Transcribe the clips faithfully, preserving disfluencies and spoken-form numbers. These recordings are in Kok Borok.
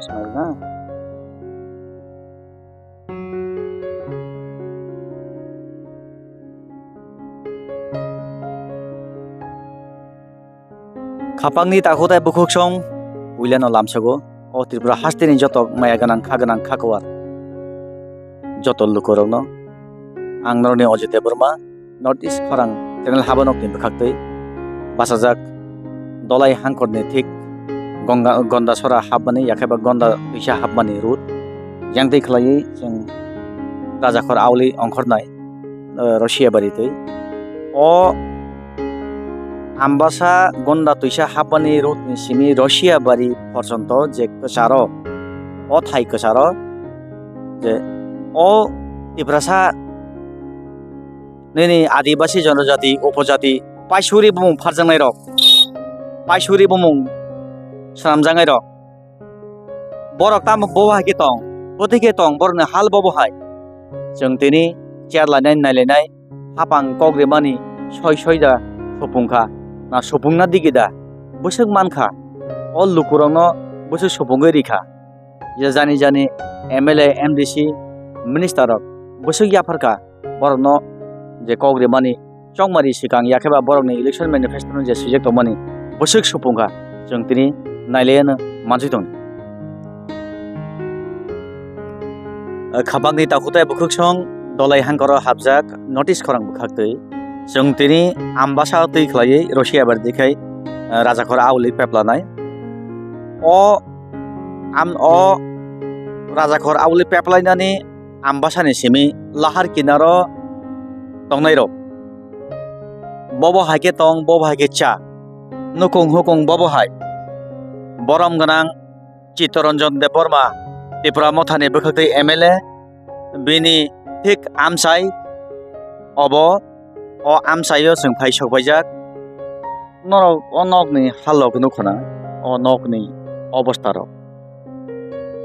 Smile na. Khapangni takhutai bukhuksong puilano lamsogo. O Tripura hasteni joto maya gwnang, kha gwnang, kha kuar joto lukurokno ang norokni Ajit Debbarma, North East Khorang channel habanokni bwkhaktwi bachajak Dolai hangkorni thik Ganga, Gondasora hapmani, yakheba Gonda twisa hapmani route yang twi khlaiwi chwng Rajakhor auli ongkhornai, eh, Rosiabari twi. O Ambasa Gonda twisa hapmani route ni simi Rosiabari porjonto je kwcharo, o thai kwcharo je o Tiprasa nini Adibasi Jonojati Upojati paisuri bumung pharjaknai rok, paisuri bumung swnamjaknai rok. Borok tamo bobo hai khe tong, bwtwi khe tong, borokni hal bobo hai. Chwng tini chair lainai, nailainai, hapang kok rimani soi soi da supung kha, na supungna digi da, bwswk man kha, o lukurokno bwswk supungwi ri kha. Je jani jani M L A, M D C, minister rok bwswk yaphar kha, borokno je kok rimani chongmari swkang, yakheba borokni election manifesto no je swijak tongmani bwswk supung kha, chwng tini nailaiano manjui tong. Khapangni takhutai bukhuksong Dolai hangkoro hapjak notice khorang bwkhaktwi chwng tini Ambasa twi khlaiwi Rosiabari dikhai Rajakhor auli peplanai. O am o Rajakhor auli peplainani Ambasani simi lahar kinaro tongnairok. Bobo hai khe tong, bobo hai khe cha. Nukung hukung bobo hai. Borom gwnang Chittaranjan Debbarma, Tipra Mothani bwkhaktwi M L A, bini thik amchai obo, o amchaio chwng phai sokpaijak. Norok o nokni halok nukho na, o nokni obostha rok.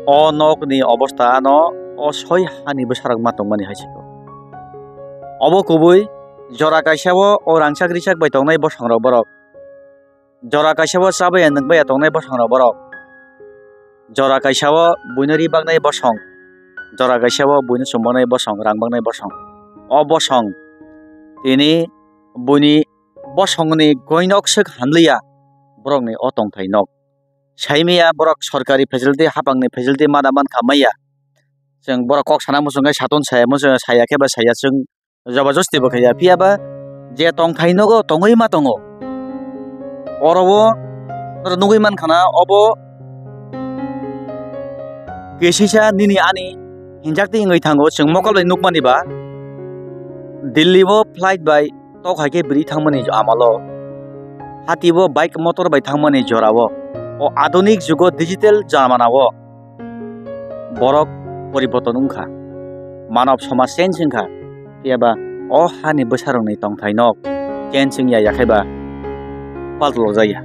O nokni obostha ano o soi hani bwsarok ma tongmani hai se kok. Obo kubui jora kaisa o, o rangchak richak bai tongnai bosong rok borok. Jora kaisa o chabaiya nwngbaiya tongnai bosong rok borok. Jora kaisa o buino ri baknai bosong. Jora kaisa o buino chum baknai bosong, rang baknai bosong. O bosong tini buini bosongni goinok swk hamliya borokni o tongthai nok. Saimaya borok sorkari facility, hapangni facility mana mankha maya. Chwng borok kok sana muchung khe satung saya, muchung saya khe ba saya, chwng jobajosti bo khaiya. Phiya ba je tongthai nogo tongwi ma tongo. Oro o norok nugwi mankha na obo kesisa nini ani hinjak twi wngwi thango, chwng mokol bai nukmani ba. Delhi o flight bai tok hai khe bwrwi thangmani amalo, hati o bike motor bai thangmani jora o, o adunik jugo digital jamana o borok poriborton wngkha, manob somaj change wngkha, phiya ba o hani bwsarokni tongthai nok change wngya, yakhai ba paltolok jakya.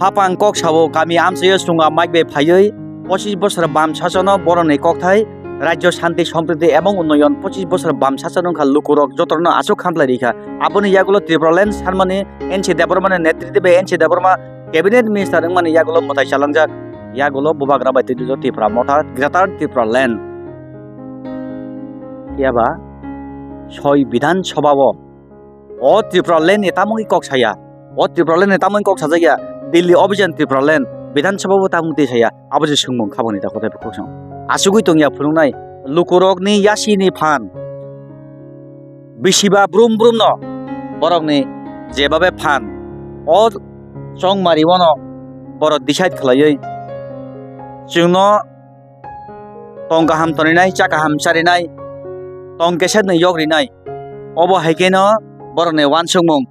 Hapang kok sao kami amchaio chwngno mike bai phaiwi pochis bosor bam sasono borokni kokthai rajyo shanti sompriti ebong unnoyon pochis bosor bam sasono wngkha lukurok jotorno aswk khamplai rikha. Aboni yagulo Tripura land sanmani N C Debbarmani netritwi bai N C Debbarma cabinet minister wngmani yagulo mwtai chalangjak. Yagulo bubagra bai twido Tripura motha Greater Tripura land. Phiya ba soi Bidhan Sabha o O Tripura land ni tamungni kok saya. O Tripura land ni tamungni kok sajakya. Delhi Abhijan Tripura land. Bidhan Sabha bo tamung twi saya. Abo se swngmung khabangni da kothai kok song. Asugwi tongya phunuknai lukurokni yasini phan. Bisiba brum brum no borokni jebabe phan. O chongmari o no borok decide khlaiwi chwngno tong kaham toninai, cha kaham charinai, tong kesa no yok rinai. Obo hai khe no borok ni uansukmung.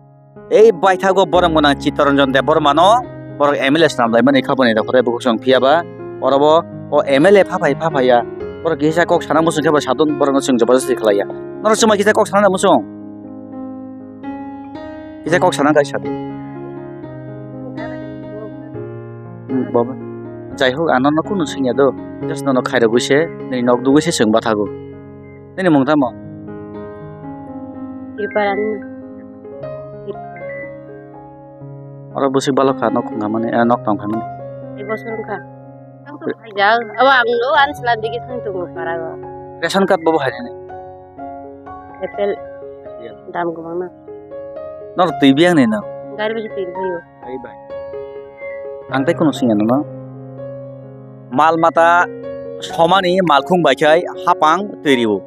Ei baithago borom gwnang Chittaranjan Debbarma no borok M L A swnam laimani kha boni da khotai bukhuk song phiya ba. Oro bo o M L A pha phai pha phai ya. Borok kisa kok sana muchung khe bo sadun borok no chwng jabardasti khlai ya. Norok chuma kisa kok sana muchung. Kisa kok sana kai sadi. Hmm, baba. Jai hok, ano no kunu singya do. Just nono khairogwi se, nini nok dugwi se chwng bathago. Nini mung tamo? Triparani. Oro bwswk balok kha nok wngkha mani, eh, nok tong kha mani. Tei bosor wngkha. Ang to phaijak, abo ang no ansla digi thang tongo para o. Ration card bobo hai nini? Apple dam kwbangma. Nor twi biyang ni no? Gari bai twi biyang. Ai bai. Ang tei kuno singya nono. Mal mata somani malkhung bai khai hapang twi riwo.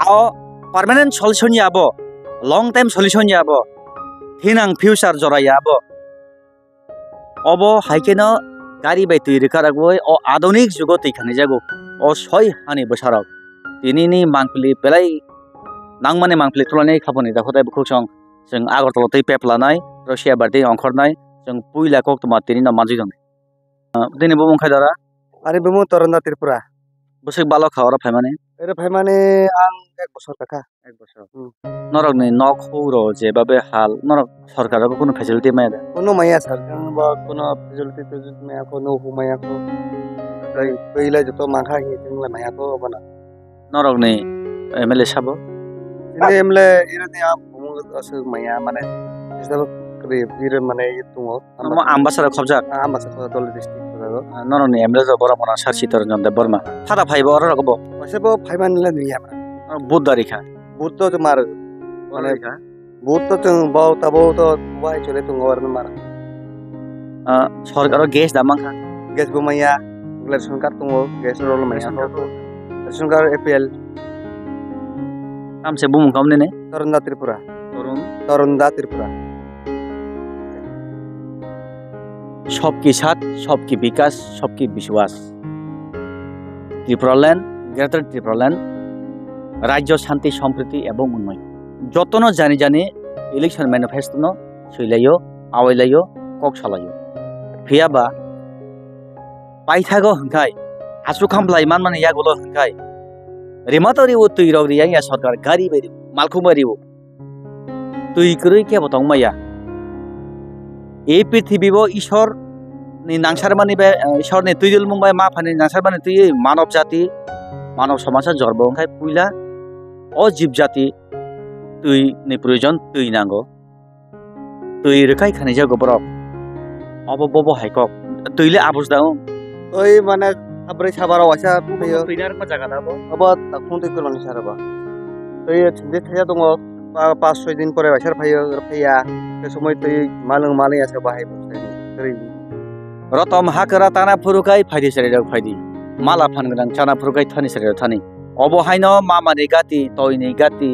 Ao permanent solution ya abo, long time solution ya abo, thinang future jora ya abo. Obo hai kheno gari bai twi rwkha rwgwi o adunik jugo twi khanai jago o soi hani bwsarok. Tini ni mangpili belai nangmani mangpili tulani khaponi dakhotai bukhuk song chwng Agartala twi pep lanai, Russia bai twi ongkhornai, chwng puila koktwma tini no manjui tong. Ah, tini bo wngkha dara? Ani bumung Toranda Tripura. Bwswk balo kha oro phaimani? Oro phaimani ang ek bosor kakha. Ek bosor. Hmm. Norokni nok huro jebabe hal, norok sorkar bo kunu facility maya da? Kunu maya sir, ang bo kunu facility tujut maya ko, no hu maya ko. Tei, tei lai joto mangkha hi, tei lai maya ko, obo na. Norokni M L A sabo? Ini M L A, ini ni ang bumung aswk maya, mane, isab kri, bire mane, itungo. Omo Ambassa rok khobjak? Ah, Ambassa khobjak, Dholli district khobjago. Ah, norokni M L A rok borok bono Sir Chittaranjan Debbarma. Phada phaibo oro rok bo? Waisa bo phaimani le nuya. Ah, vote dari kha? Vote to mar. Oro mane, dari kha? Vote to chwng bo tabo to wai chole tongo oro mar. Ah, sorkaro gas da mankha? Gas bo maya, ration card tongo, gas rolo maya. Ration card to? Ration card A P L. Tamse bumung kam nini? Torunda Tripura. Torun? Torunda Tripura. সবকি সাথ, সবকি বিকাশ, সবকি বিশ্বাস। Tripura land, Greater Tripura land, রাজ্য শান্তি, সম্প্রীতি এবং উন্নয়ন। Jotono jani jani election manifesto no swilaio, awailaio, kok salaio. Phiyaba paithago hwnkhai, achu khamlai manmani yagulo hwnkhai, rima to riwo twi rok riyang ya sorkar, gari bai riwo, malkhung bai riwo. Twi kwrwi kebo tong maya. Ei prithibi bo Ishwar ni nangsarmani bai, eh, Ishwar ni twi dilmung bai ma phani nangsarmani twi manob jati, manob somaj o jorbo wngkhai puila o jib jati twi ni proyojon twi nango. Twi rwkhai khanijago borok. Obo bobo hai kok. Twi le abus da wng? Twi mane sabrai sabaro waisa phaio. Twi narwkma jaga da bo? Obo takhung twi kwlwng sar ba. Twi thindi thaya tongo. Pa-, pas soi din pore waisa phaio, phaiya. Te somoi twi malwng malwng asa bahai bo sai. Twi. Rotom hakra tana phurukai phaidi serai rok phaidi. Mala phan gwnang chana phurukai thani serai rok thani. Obo haino mamani gati, toini gati,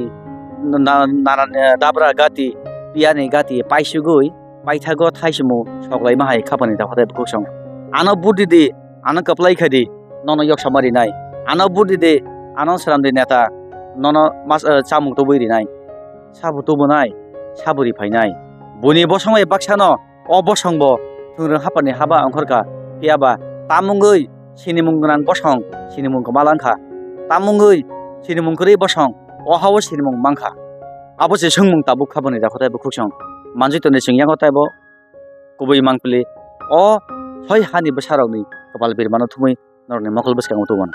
na-, nana, eh, dabra gati, piyani gati paisugwi paithago thaisimo soklaima hai khapani dakhotai bukhuk song. Ano vote ridi, ano kwplai khaidi, nono yoksa ma rinai. Ano vote ridi, ano sramdi neta, nono mas-, eh, chamung tubui rinai. Sabo tubunai, sabo ri phainai. Buini bosong bai baksano O bosongbo thwngwrwng haphani haba ongkhorkha, phiyaba tamungwi sinimung gwnang bosong sinimung kwma langkha, tamungwi sinimung kwrwi bosong o hao sinimung mankha. Abo se swngmung tabuk kha boni dakhotai bukhuk song. Manjwi tongni chwng yango taibo kubui mangpili o soi hani bwsarokni kwpal birmano thumwi norokni mokol bwskango tubun.